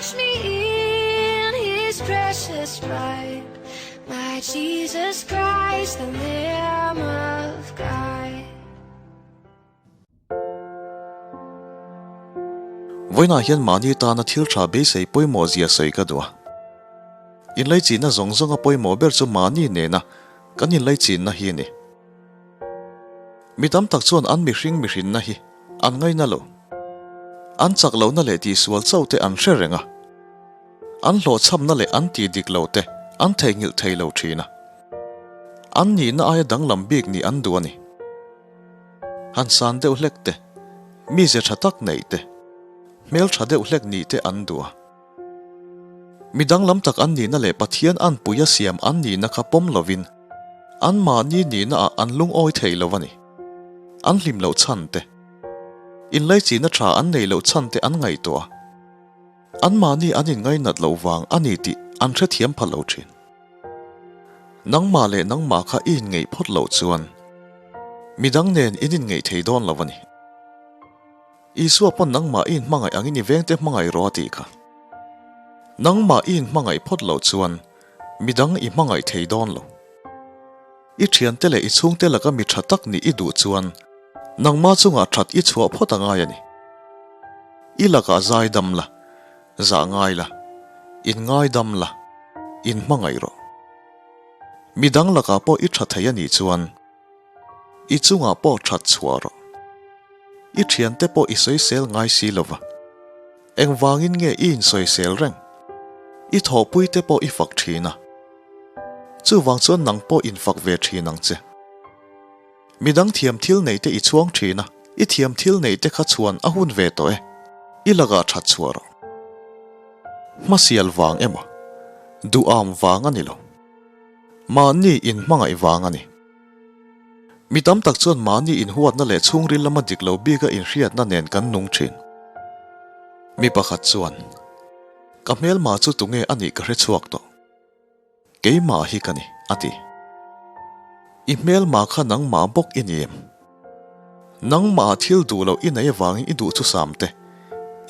Wash me in his precious blood, my Jesus Christ, the Lamb of God. Vawiinah hian mahni tana thil tha beisei pawimawh zia sawi ka duh a. Inlaichinna zawng zawnga pawimawh ber chu mahni nena kan inlaichinna hi a ni. Mi tam tak chuan an mihring mihrinna hi an ngaina lo. An chak lohna leh tihsual chauh te an hre reng a. An hlawhchhamna leh an tih dik lo te an theihnghilh thei lo thin a. An nihna aia danglam bik nih an duh a ni. Han san deuh hlek te, mize tha tak neih te, hmel tha deuh hlek nih te an duh a. Mi danglam tak an nihna leh Pathian anpui a siam an nihna kha pawm lovin anmahni nihna ah an lungawi thei lo a ni. An hlim loh chhan te, inlaichinna tha an neih loh chhan te an ngaihtuah a. Anmahni an inngainat loh vang a ni tih an hrethiam pha lo thin. Nangmah leh nangmah kha i inngeih phawt loh chuan midang nen in inngeih thei dawn lo a ni. Isua pawn nangmah i inhmangaih angin i vengte hmangaih rawh a tih kha. Nangmah i inhmangaih phawt loh chuan midang i hmangaih thei dawn lo. I thiante leh i chhungte laka mi tha tak nih i duh chuan nangmah chungah that i chhuah phawt a ngai a ni. I lakah zai dam la, zah ngai la, in ngai dam la, in hmangaih rawh. Midang lakah pawh i tha thei a nih chuan I chungah pawh that chhuah rawh. I thiante pawh i sawisel ngai si lova. Engvangin nge i insawisel reng? I thawhpuite pawh i fak thin a. Chuvang chuan nang pawh infak ve thin ang che. Midang thiam thil nei te i chhuang thin a, i thiam thil nei te kha chhuan a hun ve tawh e. I lakah that chhuah rawh. Hmasial vang emaw? Duham vang a ni lo. Mahni inhmangaih vang a ni. Mi tam tak chuan mahni inhuatna leh chhungril lama dik lo bika inhriatna nen kan nung thin. Mi pakhat chuan, Ka hmelma chu tunge a nih ka hre chhuak tawh. Keimah hi ka ni, a ti. I hmelma kha nangmah bawk i ni em? Nangmah thil duh loh i nei avangin i duh chusam te,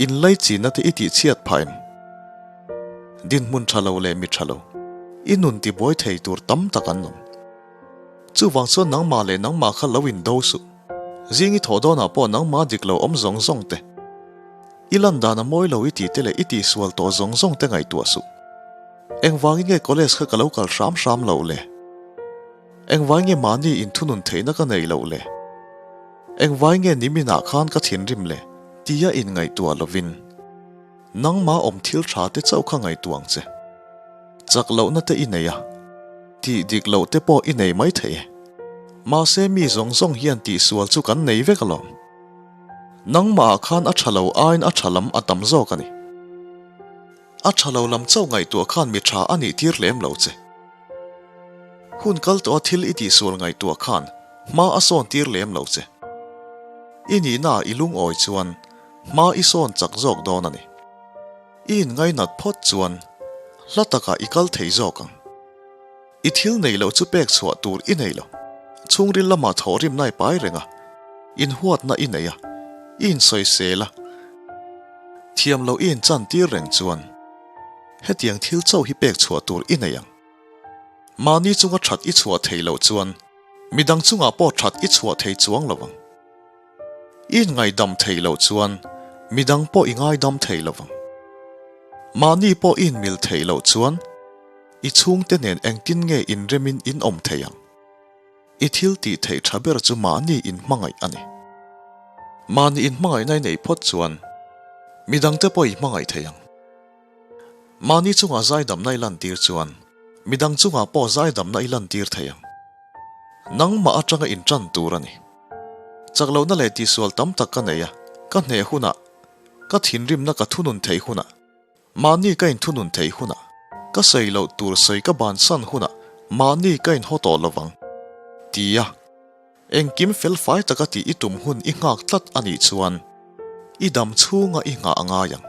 inlaichinna te i tihchhiat phah em? Dinhmun tha lo leh mi tha lo, i nun tibuai thei tur tam tak an awm. Chuvang chuan nangmah leh nangmah kha lo indo suh. Zing i thawh dawnah pawh nangmah dik lo awm zawng zawng te, i lan dan a mawi lo i tih te leh i tihsual tawh zawng zawng te ngaihtuah suh. Engvangin nge college kha ka lo kal hram hram loh le? Engvai nge mahni inthunun theihna ka nei loh le? Engvai nge niminah khan ka thinrim le? tia inngaihtuah lovin nangmah awm thil tha te chauh kha ngaihtuah ang che. Chak lohna te i nei a, tih dik loh te pawh i nei mai thei e. Mahse mi zawng zawng hian tihsual chu kan nei vek alawm. Nangmahah khan a tha lo aiin a tha lam a tam zawk a ni. A tha lo lam chauh ngaihtuah khan mi tha a nih tir lem lo che. Hun kal tawha thil i tihsual ngaihtuah khan hma a sawn tir lem lo che. I nihnaah i lungawi chuan hma i sawn chak zawk dawn a ni. I inngainat phawt chuan hla takah i kal thei zawk ang. I thil neih loh chu pek chhuah tur i nei lo. Chhungril lamah thawhrimna i pai reng a, inhuatna i nei a, i insawisel a, thiam loh i inchan tir reng chuan hetiang thil chauh hi pek chhuah tur i nei ang. Mahni chunga that i chhuah thei loh chuan midang chungah pawh that i chhuah thei chuang lo ang. I inngaidam thei loh chuan midang pawh i ngaidam thei lo ang. Mahni pawh i inmil thei loh chuan i chhungte nen engtin nge inremin in awm thei ang? I thil tih theih tha ber chu mahni inhmangaih a ni. Mahni inhmangaihna i neih phawt chuan midangte pawh i hmangaih thei ang. Mahni chungah zaidamna i lantir chuan midang chungah pawh zaidamna i lantir thei ang. Nangmah atanga intan tur a ni. Chak lohna leh tihsual tam tak ka nei a, ka hneh hunah, ka thinrimna ka thunun theih hunah, mahni ka inthunun theih hunah, ka sawi loh tur sawi ka bansan hunah mahni ka inhaw tawh lovang, ti a, engkim felfai taka tih i tum hun i nghak tlat a nih chuan i dam chhunga i nghah a ngai ang.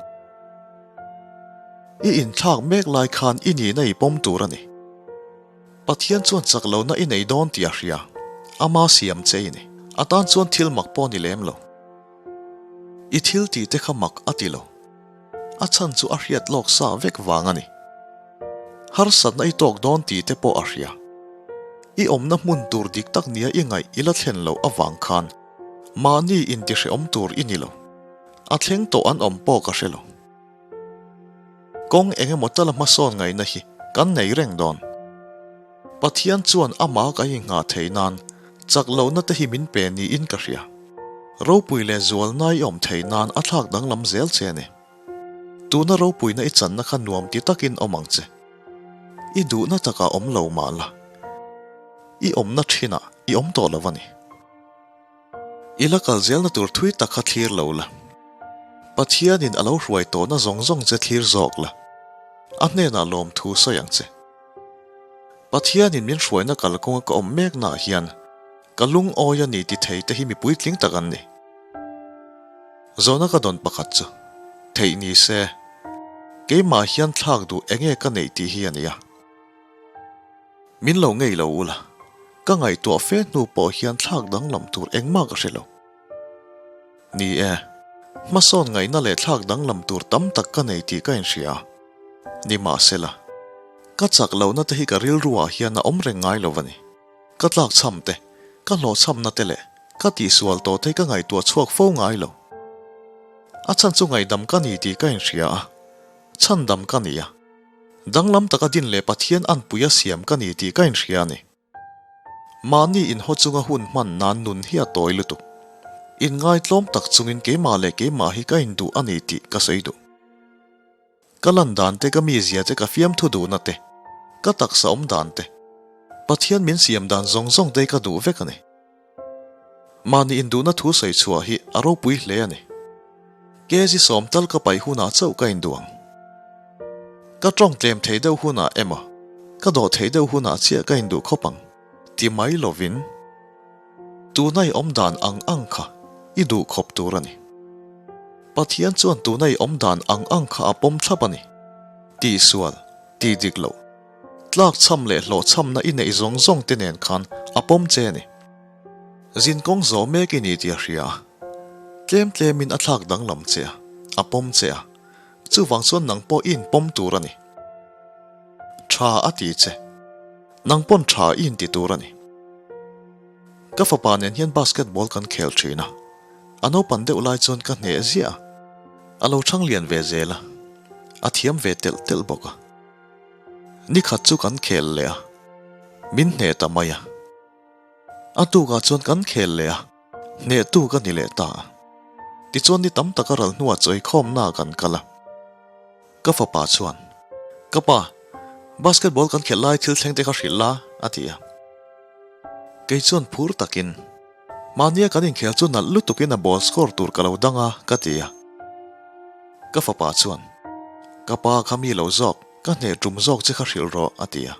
I inthlak mek lai khan i nihna i pawm tur a ni. Pathian chuan chak lohna i nei dawn tih a hria, ama siam che i ni. A tan chuan thil mak pawh ni lem lo. I thil tih te kha mak a ti lo. A chhan chu a hriat lawk sa vek vang a ni. Harsatna i tawk dawn tih te pawh a hria. I awmna hmun tur dik tak nia i ngaih i la thlen loh avang khan mahni intihrehawm tur i ni lo. A thleng tawh an awm pawh ka hre lo. Kawng eng emaw tala hmasawn ngaihna hi kan nei reng dawn. Pathian chuan amah ka inghah theih nan chak lohna te hi min pe niin ka hria. Ropui leh zualna i awm theih nan a thlak danglam zel che a ni. Tuna ropuina i channa kha nuam ti takin awm ang che. I duhna takah awm lo mah la, i awmna thinah i awm tawh lo a ni. I la kal zelna tur thui tak kha thlir lo la. Pathianin a lo hruai tawhna zawng zawng che thlir zawk la, a hnenah lawmthu sawi ang che. Pathianin min hruaina kalkawnga ka awm meknaah hian ka lungawi a ni ti thei te hi mi puitling tak an ni. Zawhna ka dawn pakhat chu theih ni se, keimah hian thlak duh enge ka neih tih hi a ni a. Min lo ngei lo ula, ka ngaihtuah fe hnu pawh hian thlak danglam tur engmah ka hre lo. Ni e, hmasawn ngaihna leh thlak danglam tur tam tak ka nei tih ka inhria a, nimahsela, ka chak lohna te hi ka rilruah hian a awm reng ngai lo a ni. Ka tlakchham te, ka hlawhchhamna te leh ka tihsual tawh te hi ka ngaihtuah chhuak fo ngai lo. A chhan chu ngaihdam ka ni tih ka inhria a, chhandam ka ni a. Danglam taka din leh Pathian anpui a siam ka ni tih ka inhria a ni. Mahni inhaw chunga hun hman nan nun hi a tawi lutuk. Inngaitlawm tak chungin keimah leh keimah hi ka induh a ni tih ka sawi duh. Ka lan dan te, ka mizia te, ka fiamthu duhna te, ka taksa awm dan te, Pathian min siam dan zawng zawng te hi ka duh vek a ni. Mahni induhna thu sawi chhuah hi a ropui hle a ni. Kg sawm tal ka paih hunah chauh ka induh ang. Ka tawng tlem thei deuh hunah emaw, ka dawh thei deuh hunah chiah ka induh khawp ang ti mai lovin tuna i awm dan ang ang kha i duh khawp tur a ni. Pathian chuan tuna i awm dan ang ang kha a pawm thlap a ni. Tihsual, tih dik loh. Tlakchham leh hlawhchhamna i neih zawng zawng te nen khan a pawm che a ni. Zin kawng zawh mek i ni tih a hria a, tlem tlemin a thlak danglam che a, a pawm che a, chuvang chuan nang pawh i inpawm tur a ni. Tha a ti che, nang pawn tha i inti tur a ni. Ka fapa nen hian basketball kan khel thin a, a naupan deuh lai chuan ka hneh ziah a, a lo chhang lian ve zel a, a thiam ve telh telh bawk a. Nikhat chu kan khel leh a, min hneh ta mai a. A tukah chuan kan khel leh a, hnehtu ka ni leh ta a. Tichuan ni tam taka ral hnuah chawikhawmna kan kal a. Ka fapa chuan, Ka pa, basketball kan khelh lai thil thleng te kha hrilh la, a ti a. Kei chuan phur takin, Mahnia kan inkhel chu nalh lutukin a ball score tur ka lo dang a, ka ti a. Ka fapa chuan, Ka pa kha mi lo zawk, ka hneh tum zawk che kha hrilh rawh, a ti a.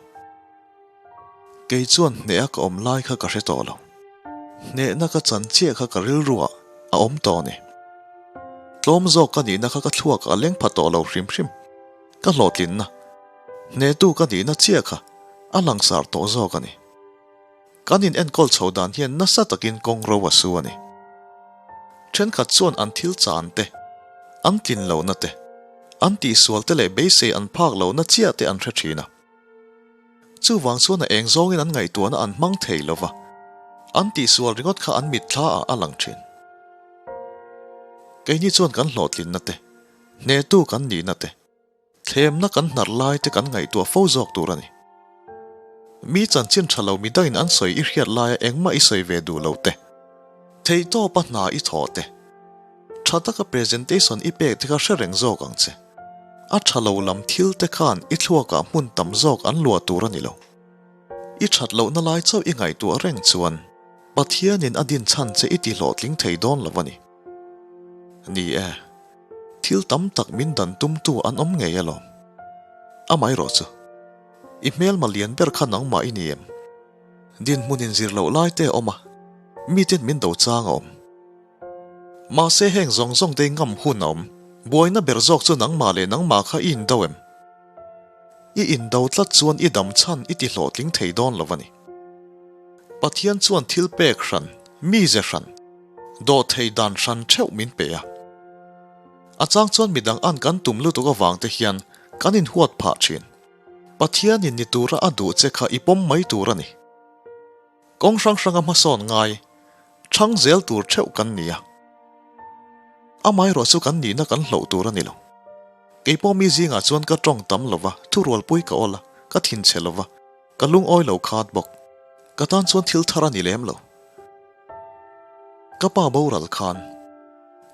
Kei chuan hneh a ka awm lai kha ka hre tawh lo. Hnehna ka chan chiah kha ka rilruah a awm tawh a ni. Tlawm zawk ka nihna kha ka thluak a leng pha tawh lo hrim hrim. Ka hlawhtlinna, hnehtu ka nihna chiah kha a langsar tawh zawk a ni. Kan in enkawl chho dan hian nasa takin kawng ro a su a ni. Thenkhat chuan an thil chan te, an tlin lohna te, an tihsual te leh beisei an phak lohna chiah te an hre thin a. Chuvang chuan a eng zawngin an ngaihtuahna an hmang thei lo va, an tihsual ringawt kha an mitthla ah a lang thin. Keini chuan kan hlawhtlinna te, hnehtu kan nihna te, Thlemna kan hnar lai te kan ngaihtuah fo zawk tur a ni. Mi chanchin tha lo midangin an sawi i hriat laia engmah i sawi ve duh lo te, theihtawpa hna i thawh te, tha taka presentation i pek te kha hre reng zawk ang che. A tha lo lam thil te khan i thluakah hmun tam zawk an luah tur a ni lo. I that lohna lai chauh i ngaihtuah reng chuan Pathianin a din chhan che i ti hlawhtling thei dawn lo a ni. Ni e. Thil tam tak min dan tumtu an awm ngei alawm. Amaherawh chu, i hmelma lian ber kha nangmah i ni em? Dinhmun inzir loh lai te a awm a, miten min do chang a awm. Mahse heng zawng zawng te ngam hun a awm, buaina ber zawk chu nangmah leh nangmah kha i indo em? I indo tlat chuan i dam chhan i ti hlawhtling thei dawn lo a ni. Pathian chuan thil pek hran, mize hran, Dawhthei dan hran theuh min pe a. A chang chuan midang an kan tum lutuk avang te hian kan inhuat phah thin. Pathianin ni tura a duh che kha i pawm mai tur a ni. Kawng hrang hranga hmasawn ngai, chhang zel tur theuh kan ni a. Amaherawh chu kan nihna kan hloh tur a ni lo. Kei pawh mi zingah chuan ka tawng tam lo va, thurualpui ka awl a, ka thinchhe lo va, ka lungawi lo khat bawk. Ka tan chuan thil thar a ni lem lo. Ka pa boral khan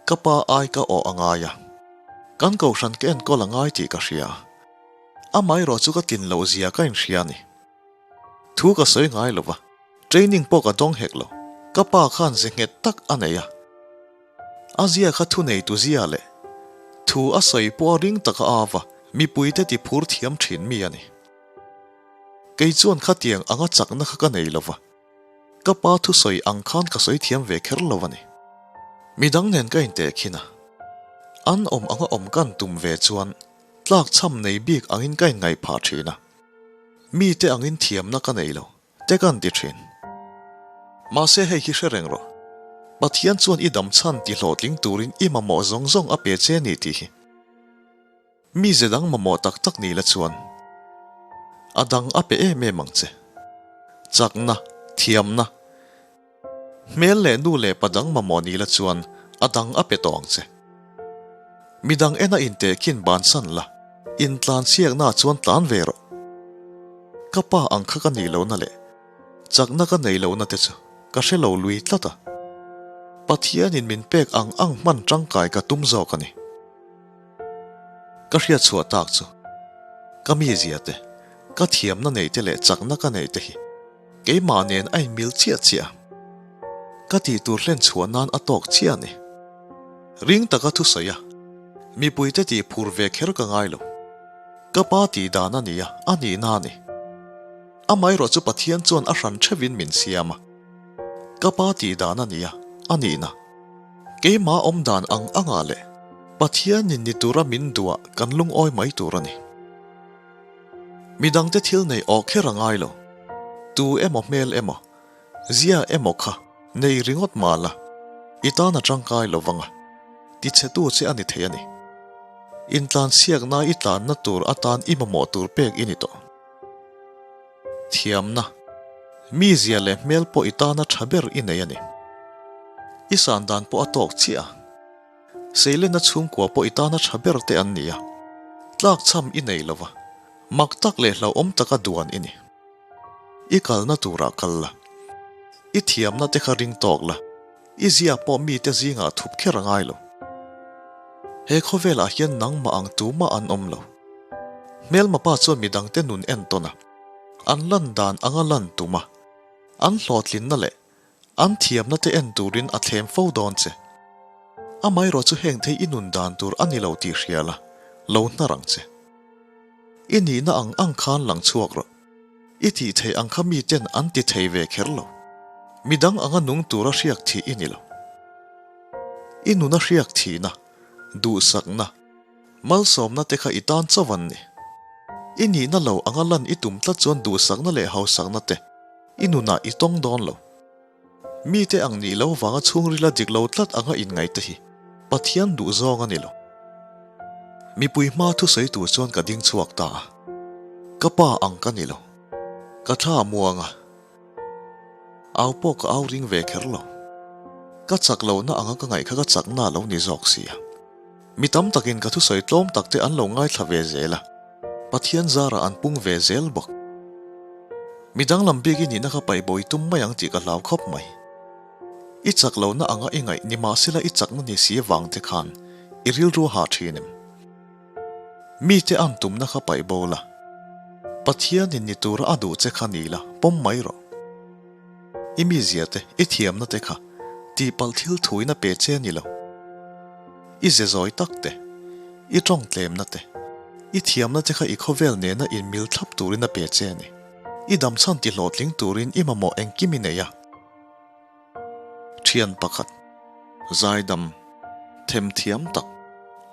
ka pa ai ka awh a ngai a, kan kohhran ka enkawl a ngai tih ka hria. Amaherawh chu ka tlin loh zia ka inhria a ni. Thu ka sawi ngai lo va, training pawh ka dawng hek lo. Ka pa khan ze nghet tak a nei a. A zia kha thu nei tu zia leh thu a sawi pawh a ring taka a va, mipuite ti phur thiam thin mi a ni. Kei chuan khatiang anga chakna kha ka nei lo va, ka pa thusawi ang khan ka sawi thiam ve kher lo a ni. Midang nen ka intehkhin a, an awm anga awm kan tum ve chuan tlak chham nei bik angin ka inngaih phah thin a. Mite angin thiamna ka nei lo, te kan ti thin. Mahse hei hi hre reng rawh, Pathian chuan i dam chhan ti hlawhtling turin i mamawh zawng zawng a pe che ni tih hi. Mi ze dang mamawh tak tak ni la chuan a dang a pe em em ang che. Chakna, thiamna, hmel leh nu leh pa dang mamawh ni la chuan a dang a pe tawh ang che. Midang ena intehkhin bansan la, intlanchhiakna chuan tlan ve rawh. Ka pa ang kha ka nih lohna leh chakna ka nei lohna te chu ka hre lo lui tlat a. Pathianin min pek ang ang hman tangkai ka tum zawk a ni. Ka hriat chhuah tak chu ka mizia te, ka thiamna neih te leh chakna ka neih te hi keimah nen a inmil chiah chiah a. Ka tih tur hlen chhuah nan a tawk chiah a ni. Ring taka thusawi a, mipuite tih phur ve kher ka ngai lo. Ka pa tih dan a ni a, a nihna a ni. Amaherawh chu Pathian chuan a hran theuhin min siam a. Ka pa tih dan a ni a, a nihna. Keimah awm dan ang angah leh Pathianin ni tura min duah kan lungawi mai tur a ni. Midangte thil nei aw kher a ngai lo. Tu emaw hmel emaw, zia emaw kha nei ringawt mah la, i tan a tangkai lo vang a, tichhetu che a ni thei a ni. Intlansiakna i tlanna tur atan i mamawh tur pek i ni tawh. Thiamna, mizia leh hmel pawh i tana tha ber i nei a ni. I san dan pawh a tawk chiah a. Seilenna chhungkua pawh i tana tha ber te an ni a. Tlak chham i nei lo va, mak tak leh hlauhawm taka duan i ni. I kalna turah kal la. I thiamna te kha ring tawk la. I zia pawh mite zingah thup kher a ngai lo. He khawvelah hian nangmah ang tumah an awm lo. Hmelma pa chuan midangte nun entawn a, an lan dan anga lan tum a, an hlawhtlinna leh an thiamna te en turin a thlem fo dawn che. Amaherawh chu heng thei i nun dan tur a ni lo tih hria la, lo hnar ang che. I nihna ang ang khan lang chhuak rawh. I tih theih ang kha miten an ti thei ve kher lo. Midang anga nung tura hriak thih i ni lo. I nuna hriak thihna, duhsakna, malsawmna te kha i tan chauh an ni. I nihna lo anga lan i tum tlat chuan duhsakna leh hausakna te i nunah i tawng dawn lo. Mite ang nih lo vanga chhungrila dik lo tlat anga inngaih te hi Pathian duh zawng a ni lo. Mipui hma thusawi tur chuan ka ding chhuak ta a. Ka pa ang ka ni lo. Ka thla a muang a. Au pawh ka au ring ve kher lo. Ka chak lohna anga ka ngaih kha ka chakna lo ni zawk sia. Mi tam takin ka thusawi tlawm tak te an lo ngaithla ve zel a. Pathian zarah an pung ve zel bawk. Mi danglam bik i nihna kha paihbawi tum mai ang tih ka hlau khawp mai. I chak lohna anga i ngaih nimahsela i chakna ni si vang te khan i rilru a hah thin em? Mite an tumna kha paih bo la, Pathianin ni tura a duh che kha ni la, pawm mai rawh. I mizia te, i thiamna te kha tihpalh thil thuin a pe che a ni lo. I ze zawi tak te, i tawng tlemna te, i thiamna te kha i khawvel nena inmil thlap turin a pe che a ni. I damchhan ti hlawhtling turin i mamawh engkim i nei a. Thian pakhat, zaidam, themthiam tak,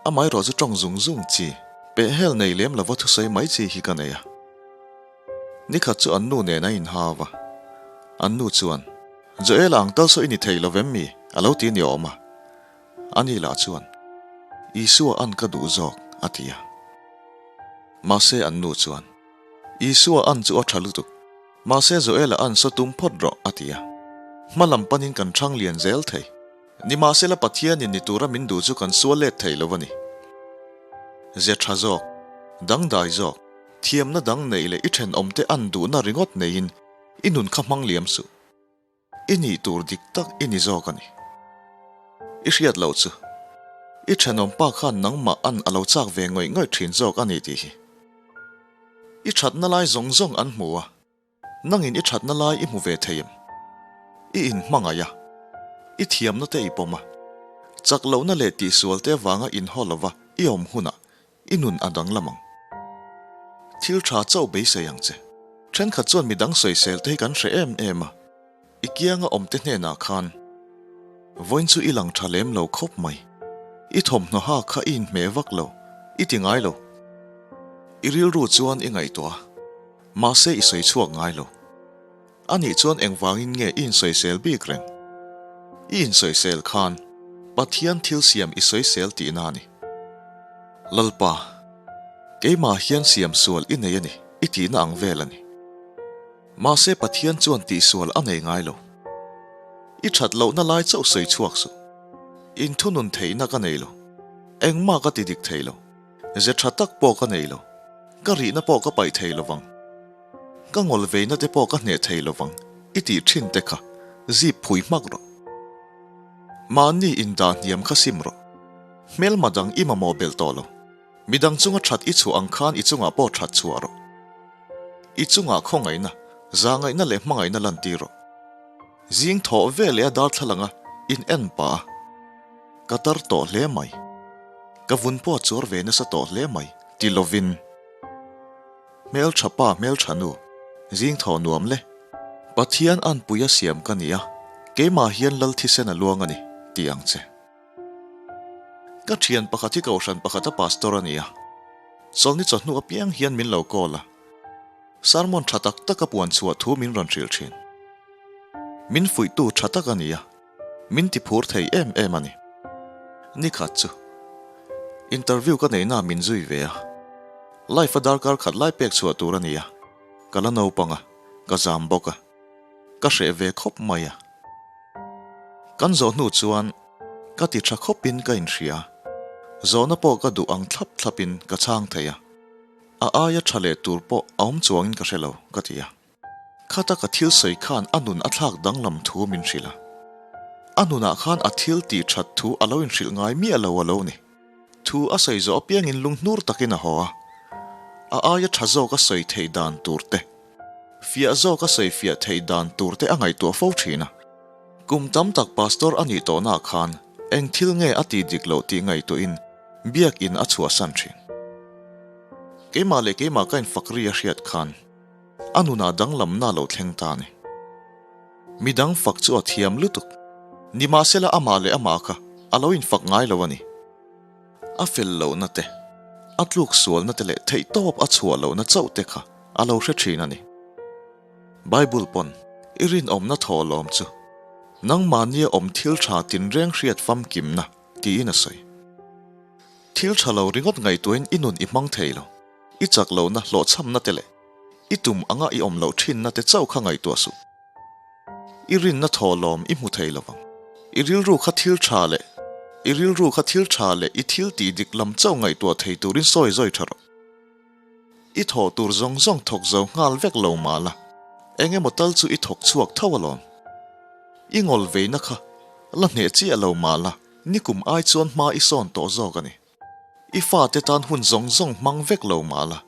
amaherawh chu tawng zung zung chi, pehhel nei lem lova thusawi mai chi hi ka nei a. Nikhat chu an nu nen a inhau a, an nu chuan, Joel-a ang tal saw i ni thei lo vem mi? a lo ti ni awm a. Ani lah chuan. Isua an ka duh zawk, a ti a. Mahse an nu chuan, Isua an chu a tha lutuk, mahse Joela an saw tum phawt rawh, a ti a. Hma lam panin kan thang lian zel thei. Nimahsela Pathianin ni tura min duh chu kan sual let thei lo a ni. Ze tha zawk, dangdai zawk, thiamna dang neih leh i thenawmte an duhna ringawt neiin i nun kha hmang liam suh. I nih tur dik tak i ni zawk a ni. I hriat loh chu i thenawm pa khan nangmah an a lo chak ve ngawih ngawih thin zawk a ni tih hi. I thatna lai zawng zawng an hmu a, nangin i thatna lai i hmu ve thei em? I inhmangaih a, i thiamna te i pawm a, chak lohna leh tihsual te avanga inhaw lova i awm hunah I nun a danglam ang. Thil tha chauh beisei ang che. Thenkhat chuan midang sawisel te hi kan hre em em a, i kianga awmte hnenah khan vawiin chu i lang tha lem lo khawp mai. I thawmhnaw ha kha i inhmeh vak lo, i ti ngai lo. I rilru chuan i ngaihtuah a, mahse i sawi chhuak ngai lo. Anih chuan engvangin nge i insawisel bik reng? I insawisel khan Pathian thil siam i sawisel tihna a ni. Lalpa, keimah hian siam sual i nei a ni i tihna ang vel a ni. Mahse Pathian chuan tihsual a nei ngai lo. I that lohna lai chauh sawi chhuak suh. Inthunun theihna ka nei lo. Engmah ka ti dik thei lo. Ze tha tak pawh ka nei lo. Ka rihna pawh ka paih thei lo vang. Ka ngawl veina te pawh ka hneh thei lo vang i tih thin te kha zip phui hmak rawh. Mahni indah hniam kha sim rawh. Hmelma dang i mamawh belh tawh lo. Midang chunga that i chhuah ang khan i chungah pawh that chhuah rawh. I chungah khawngaihna, zahngaihna leh hmangaihna lantir rawh. Zing thawh ve leh a darthlalanga in en pah a, ka tar tawh hle mai. Ka vun pawh a chuar ve nasa tawh hle mai ti lovin. Hmeltha pa hmeltha nu, zing thaw nuam le. Pathian anpui a siam ka ni a, keimah hian lal thisen a luang a ni, ti ang che. Ka thian pakhat hi kohhran pakhata pastor a ni a, chawlhni chawhnu apiang hian min lo call a, sermon tha tak taka puan chhuah thu min rawn hrilh thin. Min fuihtu tha tak a ni a. Min ti phur thei em em a ni. Nikhat chu interview ka neihna min zui ve a, life a darkar khat lai pek chhuah tur a ni a, ka la naupang a, ka zam bawk a, ka hreh ve khawp mai a. Kan zawh hnu chuan ka ti tha khawpin ka inhria, zawhna pawh ka duh ang thlap thlapin ka chhang thei a, a aia tha leh tur pawh a awm chuangin ka hre lo ka ti a. Khata ka thil sawi khan a nun a thlak danglam thu min hrilh a. A nunah khan a thil tih that thu a lo inhrilh ngai miah lo a lo ni. Thu a sawi zawh apiangin lunghnur takin a haw a. A aia tha zawk a sawi theih dan tur te, fiah zawk a sawi fiah theih dan tur te a ngaihtuah fo thin a. Kum tam tak pastor a nih tawhnaah khan eng thil nge a tih dik loh tih ngaihtuahin biakin a chhuahsan thin. Keimah leh keimah ka infak ri a hriat khan. A nunah danglamna lo thleng ta a ni. Midang fak chu a thiam lutuk. Nimahsela amah leh amah kha a lo infak ngai lo a ni. A fel lohna te, a tluk sualna te leh theihtawp a chhuah lohna chauh te kha a lo hre thin a ni. Bible pawn i rinawmna thawhlawm chu nangmahnia awm thil tha tinreng hriat famkimna tiin a sawi. Thil tha lo ringawt ngaihtuahin i nun i hmang thei lo. I chak lohna hlawhchhamna te leh i tum anga i awm loh thinna te chauh kha ngaihtuah suh. I rinna thawhlawm i hmu thei lovang. I rilru kha thil tha leh i rilru kha thil tha leh i thil tih dik lam chauh ngaihtuah thei turin sawi zawi tha rawh. I thawh tur zawng zawng thawk zo nghal vek lo mah la, eng emaw tal chu i thawk chhuak tho alawm. I ngawl veina kha la hneh chiah lo mah la, nikum ai chuan hma i sawn tawh zawk a ni. I fate tan hun zawng zawng hmang vek lo mah la.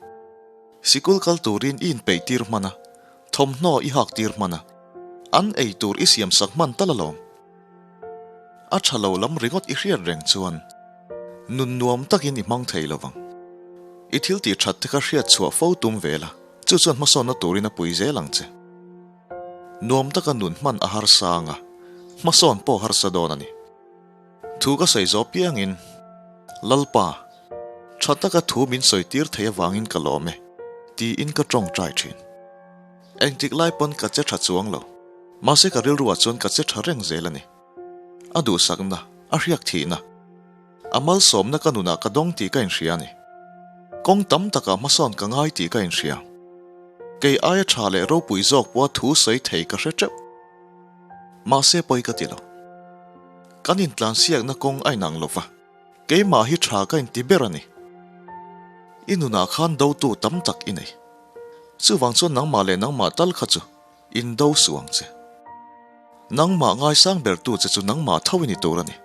Sikul kal turin i inpeih tir hman a, thawmhnaw i hak tir hman a, an ei tur i siam sak hman tal alawm. A tha lo lam ringawt i hriat reng chuan nun nuam takin i hmang thei lo vang. I thil tih that te kha hriat chhuah fo tum ve la, chu chuan hmasawnna turin a pui zel ang che. Nuam taka nun hman a harsa ang a, hmasawn pawh harsa dawn a ni. Thu ka sawi zawh piangin, Lalpa, tha taka thu min sawi tir thei avangin ka lawm e, tiin ka tawngtai thin. Engtik lai pawn ka che tha chuang lo, mahse ka rilruah chuan ka che tha reng zel a ni. A duhsakna, a hriak thihna. A malsawmna ka nunah ka dawng tih ka inhria a ni. Kawng tam takah hmasawn ka ngai tih ka inhria. Kei aia tha leh ropui zawk pawha thu sawi thei ka hre teuh. Mahse pawi ka ti lo. Kan intlansiakna kawng a inang lo va, keimah hi tha ka inti ber a ni. I nunah khan dotu tam tak i nei. Chuvang chuan nangmah leh nangmah tal kha chu indo suh ang che. Nangmah ngaisang bertu che chu nangmah tho i ni tur a ni.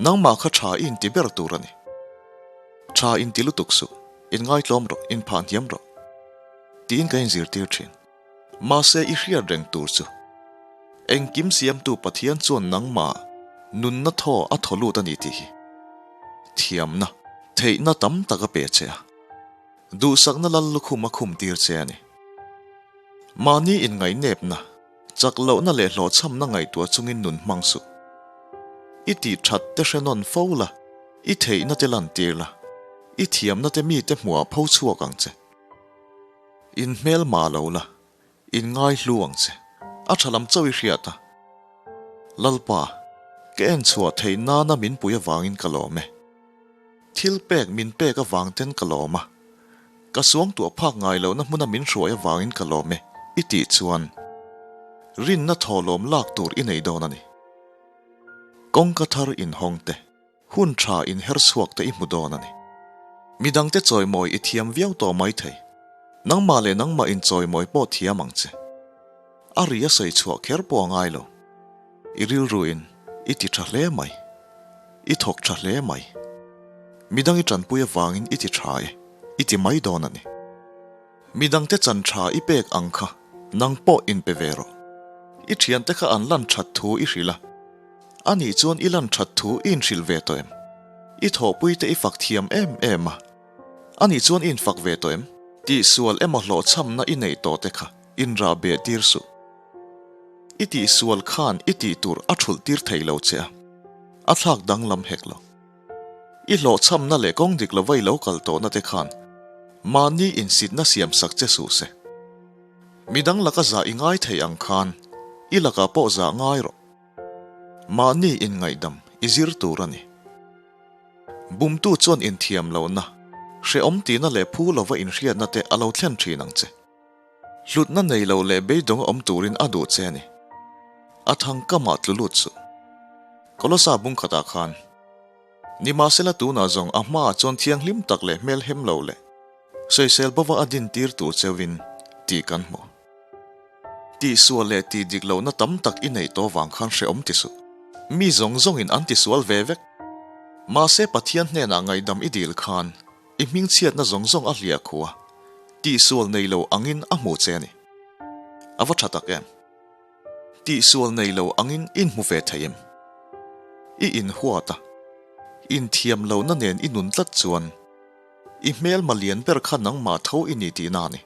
Nangmah kha tha i inti ber tur a ni. Tha inti lutuk suh, inngaitlawm rawh, inphah hniam rawh. Tiin ka inzirtir thin. Mahse i hriat reng tur chu engkim siamtu Pathian chuan nangmah nunna thaw a thaw lut a ni tih hi thiamna, theihna tam tak a pe che a, duhsakna lal lukhum a khum tir che a ni. Mahni inngaihnepna, chak lohna leh hlawhchhamna ngaihtuah chungin nun hmang suh. I tih that te hre nawn fo la, i theihna te lantir la, i thiamna te mite hmuhah pho chhuak ang che. In hmel mah lo la, in ngai hlu ang che. A tha lam chauh i hriat a. Lalpa, ka en chhuah theih nana min pui avangin ka lawm e. Thil pek min pek avang ten ka lawm a. Ka suangtuah phak ngai lohna hmuna min hruai avangin ka lawm e, i tih chuan rinna thawhlawm lak tur i nei dawn a ni. Kawngka thar inhawng te. Hun tha in her chhuak te i hmu dawn a ni. Midangte chawimawi i thiam viau tawh mai thei. Nangmah leh nangmah in chawimawi pawh thiam ang che. A ri a sawi chhuah kher pawh a ngai lo. I rilru in i ti tha hle mai. I thawk tha hle mai. Midang i tanpui avangin i ti tha e, i ti mai dawn a ni. Midangte chan tha i pek ang kha nang pawh in pe ve rawh. I thiante kha an lan that thu i hrilh a. A nih chuan i lan that thu i inhrilh ve tawh em? I thawhpui te i fak thiam em em a. A nih chuan i infak ve tawh em? Tihsual emaw hlawhchhamna i neih tawh te kha inrah beh tir suh. I tihsual khan i tih tur a thulh tir thei lo che a, a thlak danglam hek lo. I hlawhchhamna leh kawng dik lova i lo kal tawhna te khan mahni insitna siam sak che suh se. Midang laka zah i ngai thei ang khan i lakah pawh zah ngai rawh. Mahni inngaihdam i zir tur a ni. Bumtu chuan inthiam lohna, hrehawm tihna leh phu lova inhriatna te a lo thlen thin ang che. Hlutna nei lo leh beidawng a awm turin a duh che a ni. A thang kamah tlu lut suh. Kolosa bung khatah khan, Nimahsela tunah zawng a hmaah chuan thianghlim tak leh hmelhem lo leh sawisel bova a din tir tur cheuhin tih kan hmu. Tihsual leh tih dik lohna tam tak i neih tawh vang khan hrehawm ti suh. Mi zawng zawngin an tisual ve vek. Mahse Pathian hnenah ngaihdam i dil khan I hmingchhiatna zawng zawng a hliah khu a, tihsual nei lo angin a hmu che a ni. A va tha tak em? Tihsual nei lo angin i inhmu ve thei em? I inhuat a, inthiam lohna nen i nun tlat chuan i hmelma lian ber kha nangmah tho i ni tihna a ni.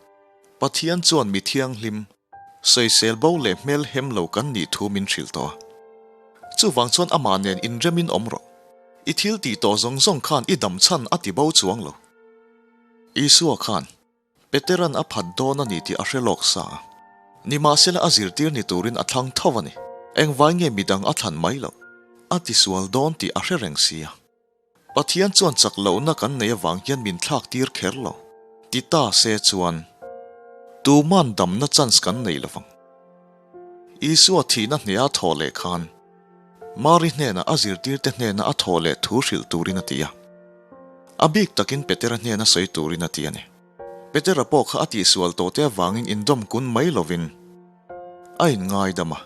Pathian chuan mi thianghlim, sawisel bo leh hmelhem lo kan nih thu min hrilh tawh a. Chuvang chuan amah nen inremin awm rawh. I thil tih tawh zawng zawng khan i dam chhan a ti bo chuang lo. Isua khan Peteran a phat dawn a ni tih a hre lawk sa a. Nimahsela a zirtir ni turin a thlang tho a ni. Engvai nge midang a thlan mai loh? A tisual dawn tih a hre reng sia. Pathian chuan chak lohna kan nei avang hian min thlak tir kher lo. Ti ta se chuan tuman damna chance kan nei lovang. Isua thihna hneha thawh leh khan Mari hnenah a zirtirte hnena a thawh leh thu hrilh turin a ti a. A bik takin Petera hnena sawi turin a ti a ni. Petera pawh kha a tihsual tawhte avangin indawm kun mai lovin a inngaidam a,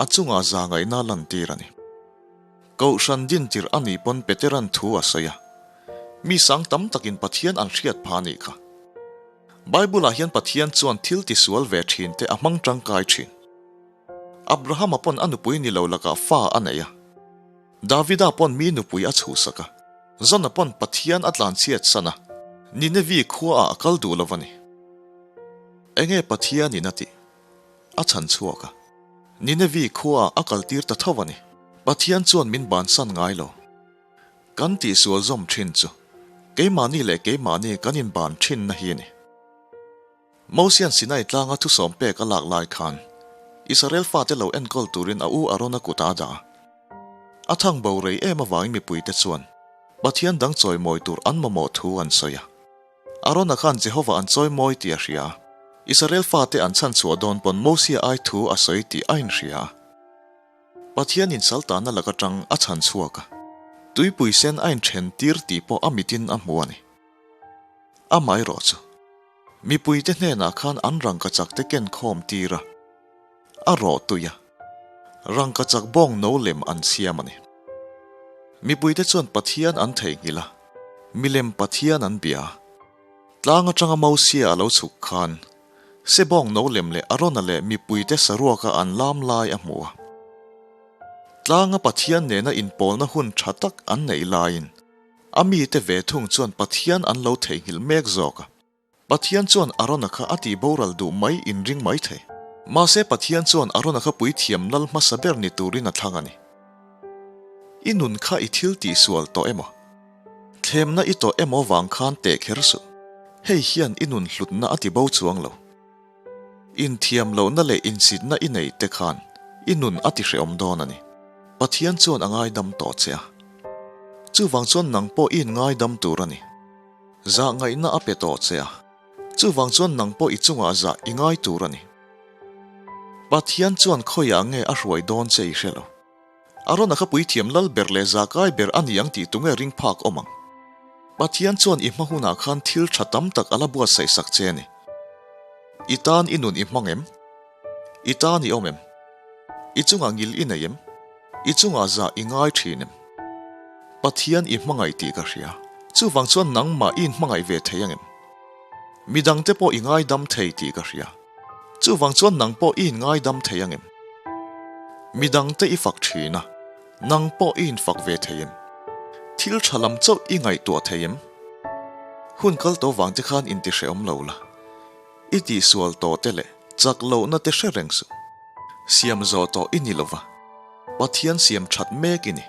a chungah za ngaihna a lantir a ni. Kohhran dintir a nih pawn Petera'n thu a sawi a, mi sang tam takin Pathian an hriat phah a nih kha. Bible-ah hian Pathian chuan thil tisual ve thinte a hmang tangkai thin. Abrahama pawn a nupui ni lo lakah fa a nei a. Davida pawn mi nupui a chhuhsak a. Zona pawn Pathian a tlanchhiat san a, Ninevi khuaah a kal duh lo a ni. Enge Pathianin a tih? A chhan chhuak a. Ninevi khuaah a kaltir ta tho a ni. Pathian chuan min bansan ngai lo. Kan tihsual zawm thin chu keimahni leh keimahni kan inban thinna hi a ni. Mosian Sinai tlanga thusawm pek a lak lai khan Israel fate lo enkawl turin a u Arona kutah a dah a. A thang bo rei em avangin mipuite chuan. Pathian dang chawimawi tur an mamawh thu an sawi a. Arona khan Jehova an chawimawi tih a hria a, Israel fate an chhanchhuah dawn pawn Mosia ai thu a sawi tih a inhria a. Pathianin saltana lak atang a chhanchhuak a, tuipui sen a inthen tir tih pawh a mitin a hmu a ni. Amaherawh chu, mipuite hnenah khan an rangkachak te ken khawm tir a, a rawh tui a, rangkachak bawng no lem an siam a ni. Mipuite chuan Pathian an theihnghilh a, milem Pathian an bia a. Tlang atanga Mosia a lo chhuk khan, Sebawng no lem leh Arona leh mipuite saruaka an lam lai a hmu a. Tlanga Pathian nena inpawlna hun tha tak an neih laiin, a mite ve thung chuan Pathian an lo theihnghilh mek zawk a. Pathian chuan Arona kha a tih boral duh mai inring mai thei. Mahse Pathian chuan Arona kha puithiam lal hmasa ber ni turin a thlang a ni. I nun kha i thil tihsual tawh emaw? Thlemna i tawh emaw vang khan teh kher suh. Hei hian i nun hlutna a ti bo chuang lo. Inthiam lohna leh insitna i nei te khan i nun a ti hrehawm dawn a ni. Pathian chuan a ngaidam tawh che a. Chuvang chuan nang pawh i inngaidam tur a ni. Zah ngaihna a pe tawh che a. Chuvang chuan nang pawh i chungah zah i ngai tur a ni. Pathian chuan khawiah nge a hruai dawn che i hre lo. Arona kha puithiam lal ber leh zakai ber a ni ang tih tunge ring phak awm ang? Pathian chuan i hma hunah khan thil tha tam tak a la buatsaih sak che a ni. I tan i nun i hmang em? I tan i awm em? I chungah ngil i nei em? I chungah zah i ngai thin em? Pathian i hmangaih tih ka hria. Chuvang chuan nangmah i inhmangaih ve thei ang em? Midangte pawh i ngaidam thei tih ka hria. Chuvang chuan nang pawh i inngaidam thei ang em? Midangte i fak thin a, nang pawh i infak ve thei em? Thil tha lam chauh i ngaihtuah thei em? Hun kal tawh vang te khan intihrehawm lo la, i tihsual tawh te leh chak lohna te hre reng suh. Siam zawh tawh i ni lova, Pathian siam that mek i ni.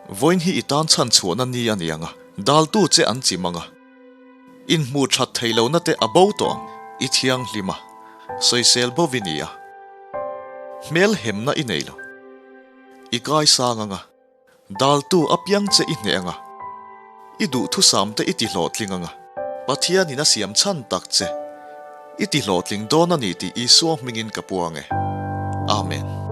Vawiin hi i tan chhan chhuahna ni a ni ang a, daltu che an chim ang a. Inhmuh that theih lohna te a bo tawh ang. I thianghlim a, sawisel bo i ni a. Hmel hemna i nei lo. I kaisang ang a, daltu apiang che i hneh ang a. I duhthusam te i tihlawhtling ang a. Pathianin a siam chhan tak che i tihlawhtling dawn a ni tih Isua hmingin ka puang e. Amen.